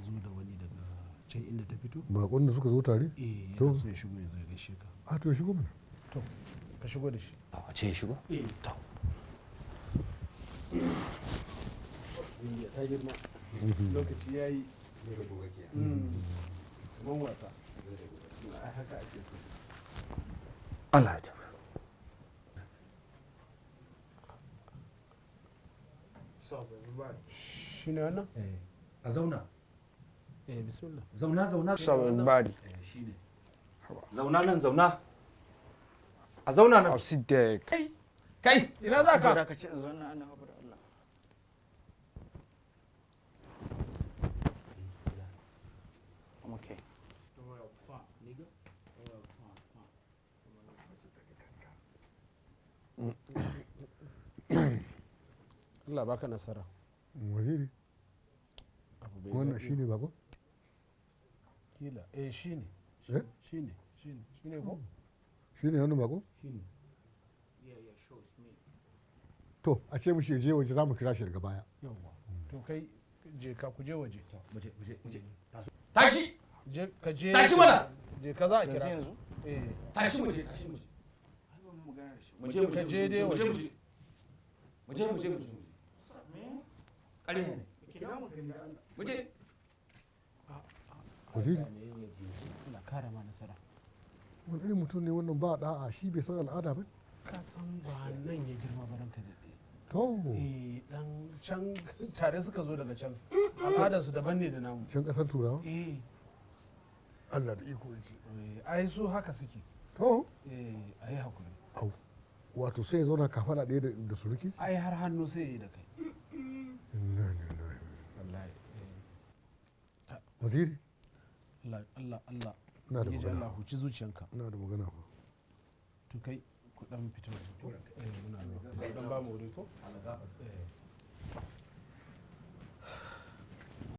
zo da wani daga can inda ta fito. Bakon da suka zo tare? Eh. To. Yana so ya shigo ya zo ya gaishe ka. A to, shigo mana. To, ka shigo da shi. A ce ya shigo? Eh, to. Ta girma. Lokaci ya yi. Kaman wasa. Ai haka ake so. Allah ya tabbata. Shi ne wannan? A zauna. Eh, bismillah. Zauna, zauna. So everybody, Shine. Zauna nan, zauna. A zauna nan. I'll sit there. Kai. Ina za ka? Jira ka ce in zauna ana haɓar Allah. I'm okay. Allah baka nasara. Waziri, Abu bai wannan daɗi. shine bako? Kila. Eh, shi ne. Eh? Shi ne. Shi ne. Shi ne ko? Shine wannan bako? Shine. To, a ce mishi ya je waje, za mu kira shi daga baya. Yawwa. To kai, je ka, ku je waje. Muje, muje, muje. Tashi. Je ka je. Tashi mana. Je ka, za a Yanzu kira. yanzu? Eh. Tashi muje, tashi muje. Muje. Ka je dai Muje, waje. muje. Muje, muje, muje. Ƙarya ne. Muje. Waziri, Allah kara ma nasara. wani irin mutum ne wannan ba da'a, shi bai san al'ada ba? Ka san ba nan ya girma ba, ranka daɗe. To, Eh, dan can tare suka zo daga can. Al'adarsu daban ne da namu. can kasar Turawa? Eh. Allah da iko yake. Eh, ai su haka suke. To, Eh, ayi hakuri. au. Wato sai ya zauna kafada ɗaya da suruki? Ai har hannu sai ya yi da kai. Inna lillahi. Wallahi. Eh. Waziri, Allah, Allah, Allah. ina da Ubangiji magana. Allah huci zuciyanka. Ina da magana fa. To kai, ku dan fita waje. Eh, muna zuwa. Ku dan ba mu wuri ko? Eh.